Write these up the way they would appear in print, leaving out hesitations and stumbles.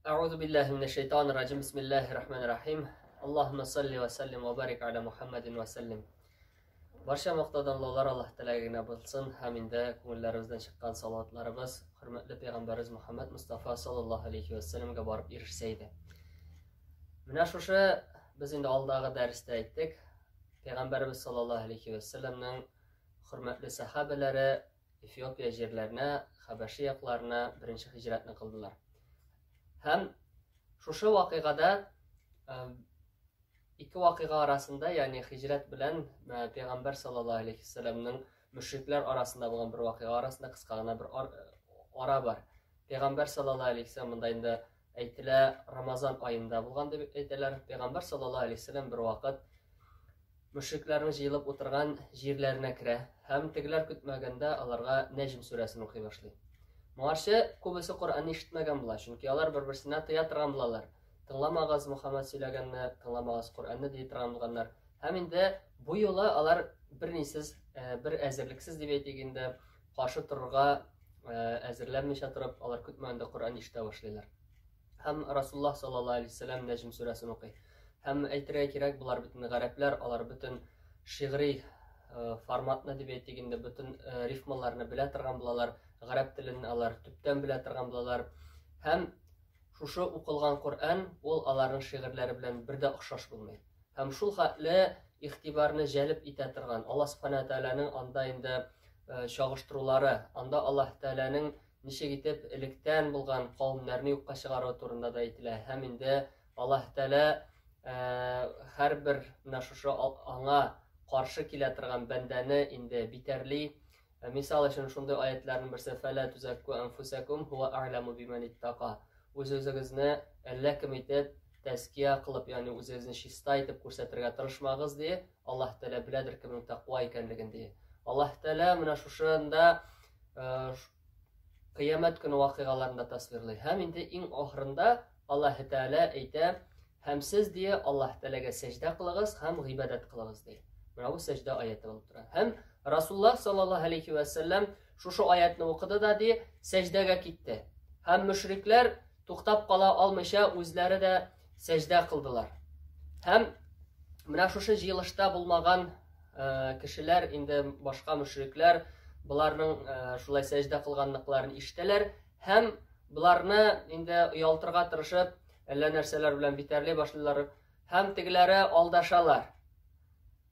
Әгъузу биллаһи минәш шайтанир раҗим. Бисмиллаһир рахманир рахим. Аллаһумма салли ва саллим ва барик аля Мухаммадин ва саллим. Барча мактауданлаулар Аллаһ Тәгаләгә генә булсын һәм инде күңелләребездән чыккан салаватларыбыз хөрмәтле пәйгамбәребез Мухаммад Мустафа саллаллаһу алейхи ва саллямга барып ирешсә иде. Менә шушы без инде алдагы дәрестә әйттек. Пәйгамбәребез саллаллаһу алейхи ва саллямның хөрмәтле сахабәләре Эфиопия җирләренә, Хәбәши якларына беренче хиҗрәтне кылдылар. Һәм шушы вакыйгада ике вакыйга арасында, ягъни хиҗрәт белән пәйгамбәр саллаллаһу алейхи вәсәлләмнең мөшрикләр арасында булган бер вакыйга арасында кыска гына бер ара бар. Пәйгамбәр саллаллаһу алейхи вәсәлләм монда инде әйтелә, Рамазан аенда булган дип әйтәләр. Пәйгамбәр саллаллаһу алейхи вәсәлләм бер вакыт мөшрикләрнең җыелып утырган җирләренә керә һәм тегеләр көтмәгәндә аларга Нәҗм сүрәсен укый башлый. Моңарчы күбесе Коръәнне ишетмәгән була, чөнки алар бер-берсенә тыя торган булалар. Тыңламагыз Мухаммад сөйләгәнне, тыңламагыз Коръәнне ди торган булганнар. Һәм инде бу юлы алар бернисез, бер әзерлексез дип әйтик инде, каршы торырга әзерләнмичә торып, алар көтмәгәндә Коръән ишетә башлыйлар. Һәм Расуллаһ саллаллаһу алейһи вәсәлләм Нәҗм сүрәсен укый. Һәм әйтергә кирәк, болар бөтен гарәпләр, алар бөтен шигъри форматны дип әйтик инде, бөтен рифмаларны белә торган булалар, гарәп телен алар төптән белә торган булалар. Һәм шушы укылган Коръән ул аларның шигырьләре белән бер дә охшаш булмый. Һәм шул хәтле игътибарны җәлеп итә торган Аллаһ Субхана Тәгаләнең анда инде чагыштырулары, анда Аллаһ Тәгаләнең ничек итеп электән булган кавемнәрне юкка чыгаруы турында да әйтелә. Һәм инде Аллаһ Тәгалә һәрбер менә шушы аңа каршы килә торган бәндәне инде битәрли. Мисал өчен шундый аятларның берсе фәлә тузакку анфусакум хуа а'ламу биман иттака. Үз-үзегезне әллә кем итеп тәзкия кылып, ягъни үзегезне чиста итеп күрсәтергә тырышмагыз, ди. Аллаһ Тәгалә беләдер кемнең тәкъва икәнлеген, ди. Аллаһ Тәгалә менә шушында кыямәт көне вакыйгаларын да тасвирлый. Һәм инде иң ахырында Аллаһ Тәгалә әйтә, һәм сез ди Аллаһ Тәгаләгә сәҗдә кылыгыз һәм гыйбадәт кылыгыз ди. Менә бу сәҗдә аяты булып тора. Һәм Расуллаһ саллаллаһу алейхи ва сәлләм шушы аятны укыды да ди, сәҗдәгә китте. Һәм мөшрикләр туктап кала алмыйча үзләре дә сәҗдә кылдылар. Һәм менә шушы җыелышта булмаган кешеләр, инде башка мөшрикләр боларның шулай сәҗдә кылганлыкларын ишетәләр һәм боларны инде оялтырга тырышып, әллә нәрсәләр белән битәрли башлыйлар һәм тегеләре алдашалар.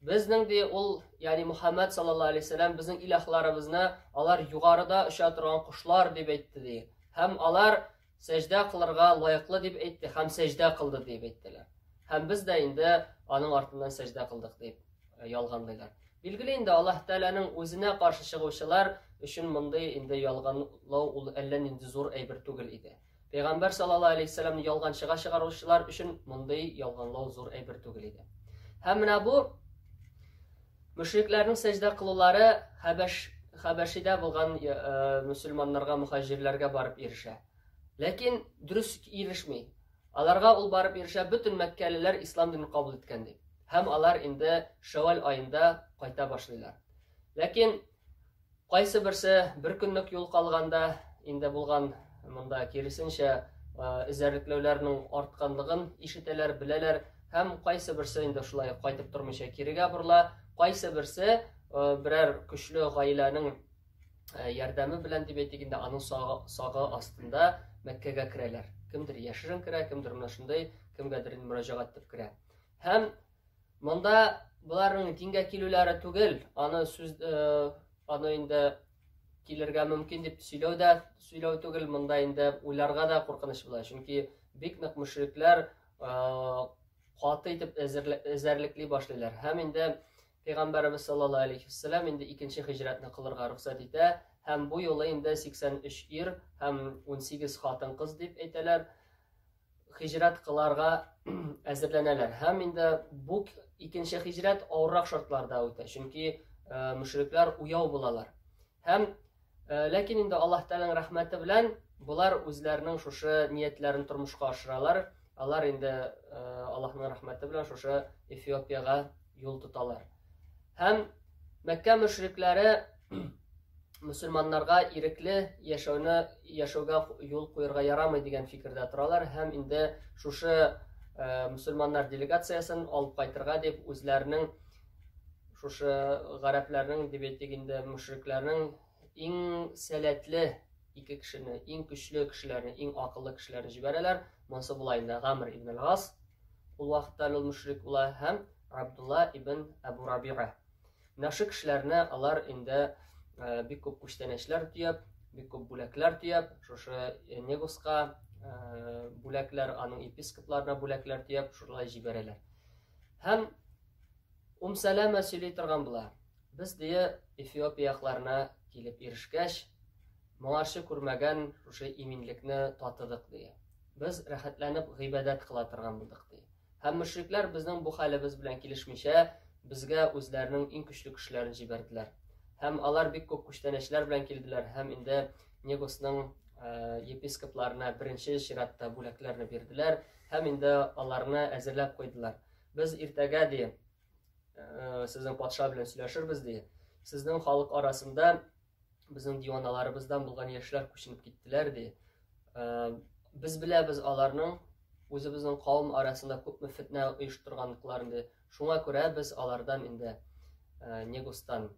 Безнең ди ул, ягъни Мухаммад саллаллаһу алейһи вәсәлләм безнең илаһларыбызны алар югарыда оча торган кошлар дип әйтте ди. Һәм алар сәҗдә кылырга лаеклы дип әйтте һәм сәҗдә кылды дип әйттеләр. Һәм без дә инде аның артыннан сәҗдә кылдык дип ялганлыйлар. Билгеле инде Аллаһ Тәгаләнең үзенә каршы чыгучылар өчен мондый инде ялганлау ул әллә нинди зур әйбер түгел иде. Пәйгамбәр саллаллаһу алейһи вәсәлләмне ялганчыга чыгаручылар өчен мондый ялганлау зур әйбер түгел иде. Һәм менә бу мөшрикләрнең сәҗдә кылулары Хәбәш Хәбәшидә булган мөселманнарга, мөхаҗирләргә барып ирешә. Ләкин дөрес ирешми. Аларга ул барып ирешә, бөтен мәккәлеләр ислам динен кабул иткән дип. Һәм алар инде Шәвәл аенда кайта башлыйлар. Ләкин Кайсы берсе бер көнлек юл калганда инде булган монда киресенчә эзәрлекләүләрнең артканлыгын ишетәләр, беләләр һәм кайсы берсе инде шулай кайтып тормыйча кирегә борыла, кайсы берсе берәр көчле гаиләнең ярдәме белән дип әйтик инде аның сагы, сагы астында Мәккәгә керәләр. Кемдер яшерен керә, кемдер менә шундый, кемгәдер мөрәҗәгать итеп керә. Һәм Монда боларның дингә килүләре түгел, аны сүз аны инде килергә мөмкин дип сөйләү дә сөйләү түгел, монда инде уйларга да куркыныч була. Чөнки бик нык мөшрикләр каты итеп эзәрлекли башлыйлар. Һәм инде Пәйгамбәребез саллаллаһу алейхи вәсәлләм инде икенче һиҗрәтне кылырга рөхсәт итә һәм бу юлы инде 83 ир һәм 18 хатын-кыз дип әйтәләр. Хиҗрәт кыларга әзерләнәләр. Һәм инде бу икенче хиҗрәт авыррак шартларда үтә, чөнки мөшрикләр уяу булалар. Һәм ләкин инде Аллаһ Тәгаләнең рәхмәте белән болар үзләренең шушы ниятләрен тормышка ашыралар. Алар инде Аллаһның рәхмәте белән шушы Эфиопиягә юл тоталар. Һәм Мәккә мөшрикләре Мөселманнарга ирекле яшәүне яшәүгә юл куерга ярамый дигән фикердә торалар һәм инде шушы мөселманнар делегациясен алып кайтырга дип үзләренең шушы гарәпләрнең дип әйтик инде мөшрикләрнең иң сәләтле ике кешене, иң көчле кешеләрне, иң акыллы кешеләрне җибәрәләр. Монысы була инде Гамр ибн аль-Гас, ул вакытта ул мөшрик була, һәм Абдулла ибн Әбу Рабига. Менә шул кешеләрне алар инде бик күп күчтәнәчләр төяп, бик күп бүләкләр төяп, шушы Негуска бүләкләр, аның епископларына бүләкләр төяп, шулай җибәрәләр. Һәм Ум Сәләмә сөйли торган була. Без дие Эфиопия якларына килеп ирешкәч, моңарчы күрмәгән шушы иминлекне татыдык дие. Без рәхәтләнеп гыйбадәт кыла торган булдык ди. Һәм мөшрикләр безнең бу хәлебез белән килешмичә, безгә үзләренең иң көчле кешеләрен җибәрделәр. Һәм алар бик күп күчтәнәчләр белән килделәр һәм инде Негусның епископларына беренче чиратта бүләкләрне бирделәр һәм инде аларны әзерләп куйдылар. Без иртәгә, ди, сезнең патша белән сөйләшербез, ди. Сезнең халык арасында безнең диваналарыбыздан булган яшьләр күченеп киттеләр, ди. Без беләбез аларның үзебезнең кавым арасында күпме фетнә оештырганлыкларын, ди. Шуңа күрә без алардан инде Негустан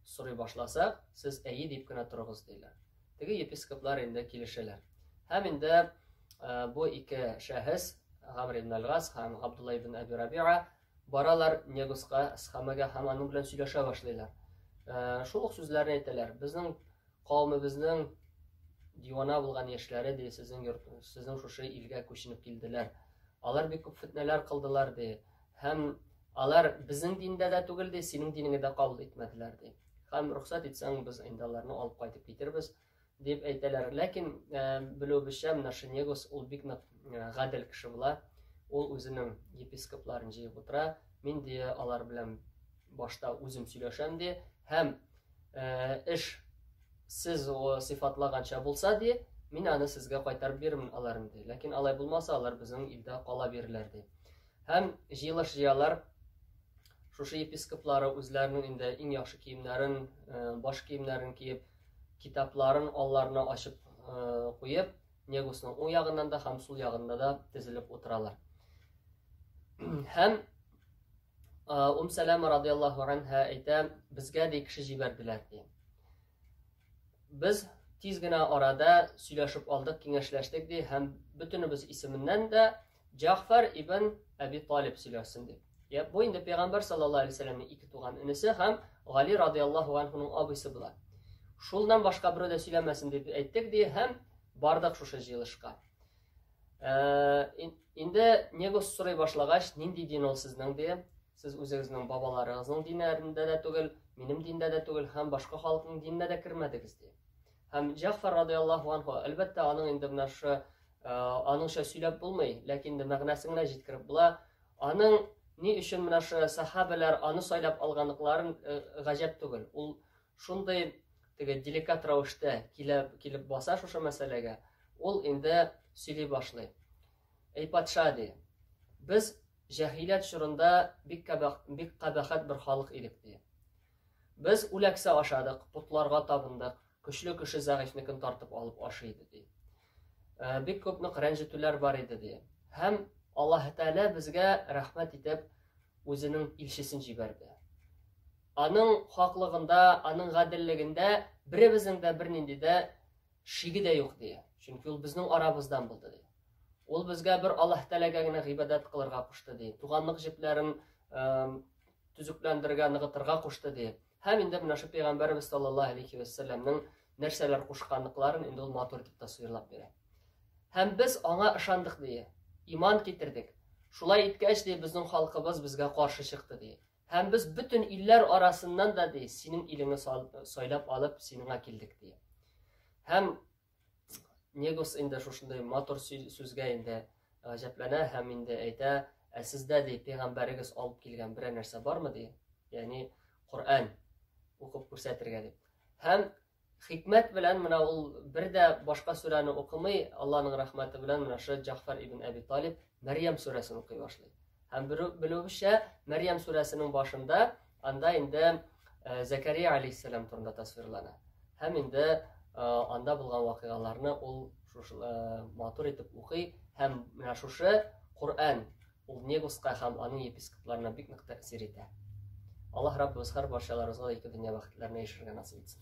сорый башласак, сез әйе дип кенә торыгыз, диләр. Теге епископлар инде килешәләр. Һәм инде бу ике шәхес, Гамр ибн Аль-Гас һәм Габдулла ибн Әби Рабиа, баралар Негуска, Схамага һәм аның белән сөйләшә башлыйлар. Шул ук сүзләрне әйтәләр. Безнең кавемебезнең дивана булган яшьләре ди, сезнең йорт, сезнең шушы илгә күченеп килделәр. Алар бик күп фетнәләр кылдылар ди. Һәм алар безнең диндә дә түгел ди, синең динеңне дә кабул итмәделәр ди. Һәм рөхсәт итсәң, без инде аларны алып кайтып китербез дип әйтәләр. Ләкин белүебезчә, менә Шенегус ул бик нык гадел кеше була. Ул үзенең епископларын җыеп утыра. Мин ди алар белән башта үзем сөйләшәм ди һәм эш сез сыйфатлаганча булса ди, мин аны сезгә кайтарып бирермен аларын ди. Ләкин алай булмаса, алар безнең илдә кала бирерләр ди. Һәм җыелыш җыялар. Шушы епископлары үзләренең инде иң яхшы киемнәрен, баш киемнәрен киеп, китапларын алларына ачып куеп, Негусның уң ягыннан да һәм сул ягында да тезелеп утыралар. Һәм Ум Сәләмә радиаллаһу анһа әйтә, безгә ди кеше җибәрделәр ди. Без тиз генә арада сөйләшеп алдык, киңәшләштек ди һәм бөтенебез исеменнән дә Җәгъфәр ибн Әби Талиб сөйләсен дип. Я, бу инде пәйгамбәр саллаллаһу алейһи вәсәлләмнең ике туган энесе һәм Гали радиаллаһу анһуның абыйсы була. Шулдан башка берәү дә сөйләмәсен дип әйттек ди һәм бардык шушы җыелышка. Инде Негус сорый башлагач, нинди дин ул сезнең ди? Сез үзегезнең бабаларыгызның диннәрендә дә түгел, минем диндә дә түгел һәм башка халыкның диненә дә кермәдегез ди. Һәм Җәгъфәр радиаллаһу анһу, әлбәттә, аның инде менә шушы аныңча сөйләп булмый, ләкин инде мәгънәсен генә җиткереп була. Аның ни өчен менә шушы сахабәләр аны сайлап алганлыкларын гаҗәп түгел. Ул шундый теге деликат рәвештә килеп, килеп баса шушы мәсьәләгә. Ул инде сөйли башлый. Эй патша ди, без җәһилият чорында бик бик кабахәт бер халык идек ди. Без үләксә ашадык, потларга табындык, көчле кеше зәгыйфьнекен тартып алып ашый иде, ди. Бик күп нык рәнҗетүләр бар иде, ди. Һәм Аллаһ Тәгалә безгә рәхмәт итеп үзенең илчесен җибәрде. Аның хаклыгында, аның гаделлегендә беребезнең дә бернинди дә шиге дә юк, ди. Чөнки ул безнең арабыздан булды, ди. Ул безгә бер Аллаһ Тәгаләгә генә гыйбадәт кылырга кушты, ди. Туганлык җепләрен төзекләндерергә, ныгытырга кушты, ди. Һәм инде менә шул пәйгамбәребез саллаллаһу алейхи вәссәламнең нәрсәләр кушканлыкларын инде ул матур итеп тасвирлап бирә. Һәм без аңа ышандык, ди. Иман китердек. Шулай иткәч, ди, безнең халкыбыз безгә каршы чыкты, ди. Һәм без бөтен илләр арасыннан да, ди, синең илеңне сайлап алып, синеңа килдек, ди. Һәм Негус инде шушындый матур сүзгә инде гаҗәпләнә һәм инде әйтә, ә сездә ди пәйгамбәрегез алып килгән берәр нәрсә бармы ди? Ягъни Коръән укып күрсәтергә дип. Һәм хикмәт белән менә ул бер дә башка сүрәне укымый, Аллаһның рәхмәте белән менә шул Җәгъфәр ибн Әби Талиб Мәрьям сүрәсен укый башлый. Һәм белүебезчә, Мәрьям сүрәсенең башында анда инде Зәкәрия алейһиссәлам турында тасвирлана. Һәм инде анда булган вакыйгаларны ул шушы матур итеп укый һәм менә шушы Коръән ул Негуска һәм аның епископларына бик нык тәэсир итә. Аллаһ Раббыбыз һәр барчаларыбызга ике дөнья бәхетләренә ирешергә насыйп итсен.